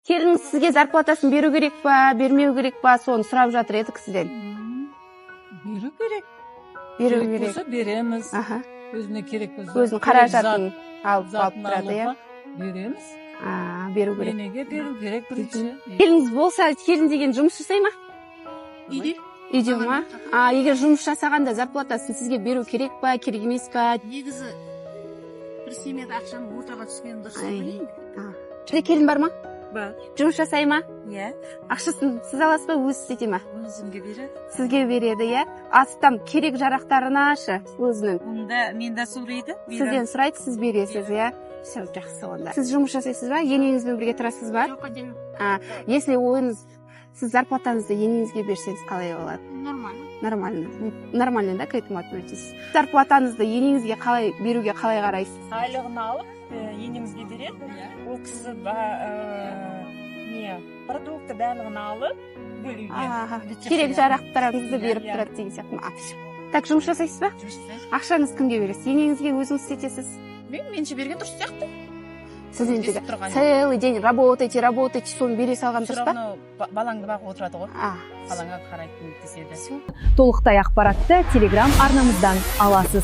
Келініңіз сізге зарплатасын беру керек па, бермеу керек па, соны сұрап жатыр едік сізден. Беру керек. Беру керек. Болса, береміз. Өзіне керек болса, Өзінің керек қаражатын алып затын тұрады, иә. алуға береміз. А, беру керек. Енеге беру керек бірінші. Келініңіз болса, келін деген жұмыс жасай ма? Үйде. Үйде ма? А егер жұмыс жасағанда, зарплатасын сізге беру керек па, керек емес па? Негізі бір семьяда ақшаның ортаға түскені дұрыс деп Ай. ойлаймын. Сізде келін бар ма? Бар. Жұмыс жасай ма? Иә. Ақшасын сіз аласыз ба, өзі істете ма? Өзімге береді. Сізге береді, иә. Астам керек жарақтарына шы өзінің? Онда мен де сұрайды. Сізден сұрайды, сіз бересіз, иә. Все, жақсы онда. Сіз жұмыс жасайсыз ба, енеңізбен бірге тұрасыз ба? Жоқ, отдельно. А если ойыңыз, сіз зарплатаңызды енеңізге берсеңіз, қалай болады? Нормально. Нормально, нормально, да, к этому относитесь? Зарплатаңызды енеңізге қалай беруге қалай қарайсыз? Айлығын алып, енемізге береді. Ол кісі не продукты, барлығын алып бөлуге. Керек жарақтарыңызды беріп Иә. тұрады деген сияқты ма? А, так, жұмыс жасайсыз ба? Ақшаңызды кімге бересіз, енеңізге, өзіңіз істетесіз? Білмеймін, меніңше, берген дұрыс сияқты. Сіз енді Естіп тұрған. целый день работаете, работаете, соны бере салған Все дұрыс па? равно балаңды бағып отырады ғой. А. Балаңа қарайды, көмектеседі. Толықтай ақпаратты Телеграм арнамыздан аласыз.